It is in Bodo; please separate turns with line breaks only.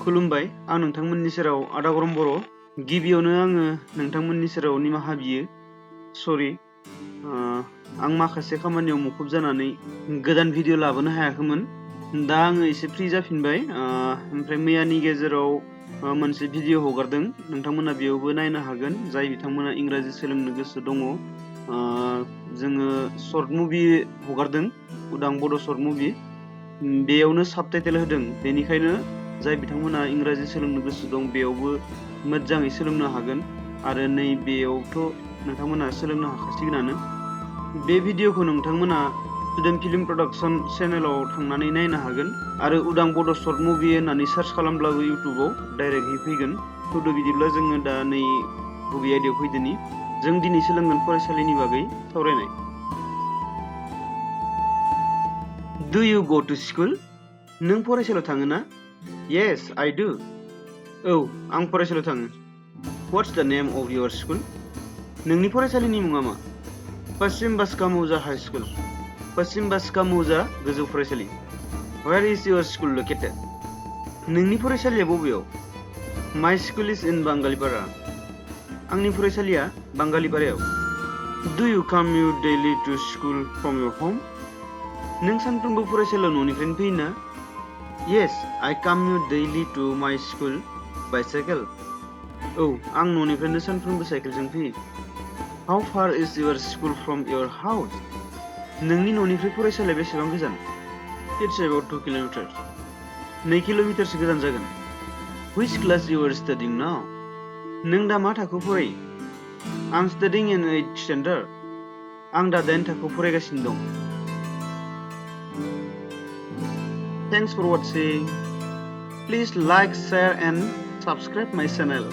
खुलुमबाय आं नोंथांमोननि सेराव आदा गरम बर' गिबियावनो आङो नोंथांमोननि सेराव निमाहा बियो सरि आं माखासे खामानियाव मुखुब जानानै गोदान भिडिअ लाबोनो हायाखैमोन दा आङो एसे फ्रि जाफिनबाय ओमफ्राय मैयानि गेजेराव मोनसे भिडिअ हगारदों नोंथांमोना बेयावबो नायनो हागोन जाय बिथांमोना इंराजि सोलोंनो गोसो दङ जोङो सर्ट मुभि हगारदों उदां बड' सर्ट मुभि बेयावनो साबटाइटेल होदों बेनिखायनो जाय बिथांमोना इंराजि सोलोंनो गोसो दं बेयावबो मोजाङै सोलोंनो हागोन आरो नैबेयावथ' नोंथांमोना सोलोंनो हाखासिगोनानो बे भिडिअखौ नोंथांमोना स्टुडेन्ट फिल्म प्रडाक्शन चेनेलाव थांनानै नायनो हागोन आरो उदां बड' सर्ट मुभि होननानै सार्च खालामब्लाबो इउटुबाव डाइरेक्टयै फैगोन थुदो बिदिब्ला जोङो दा नै गुबै आयदायाव फैदोनि जों दिनै सोलोंगोन फरायसालिनि बागै सावरायनाय Do you go to school? नों फरायसालियाव थाङो ना? Yes, I do. औ आं फरायसालियाव थाङो. What's the name of your school? नोंनि फरायसालिनि मुङा मा? पश्चिम बास्का मौजा हाई स्कुल. पश्चिम बास्का मौजा गोजौ फरायसालि. Where is your school located? नोंनि फरायसालिया बबेयाव? My school is in बांगालिपारा. आंनि फरायसालिया बांगालिपारायाव. Do you commute daily to school from your home? नों सानफ्रोमबो फरायसालियाव न'निफ्रायनो फैयो ना? Yes, I commute daily to my school by cycle. औ आं न'निफ्रायनो सानफ्रोमबो साइकेलजों फैयो. How far is your school from your house? नोंनि न'निफ्राय फरायसालिया बेसेबां गोजान? It's about 2 kilometers. 2 किल'मिटारसो गोजान जागोन. Which class you are studying now? नों दा मा थाखोआव फरायो? I'm studying in 8th standard. आं दा 8 थाखोआव फरायगासिनो दं. Thanks for watching. Please like, share and subscribe my channel.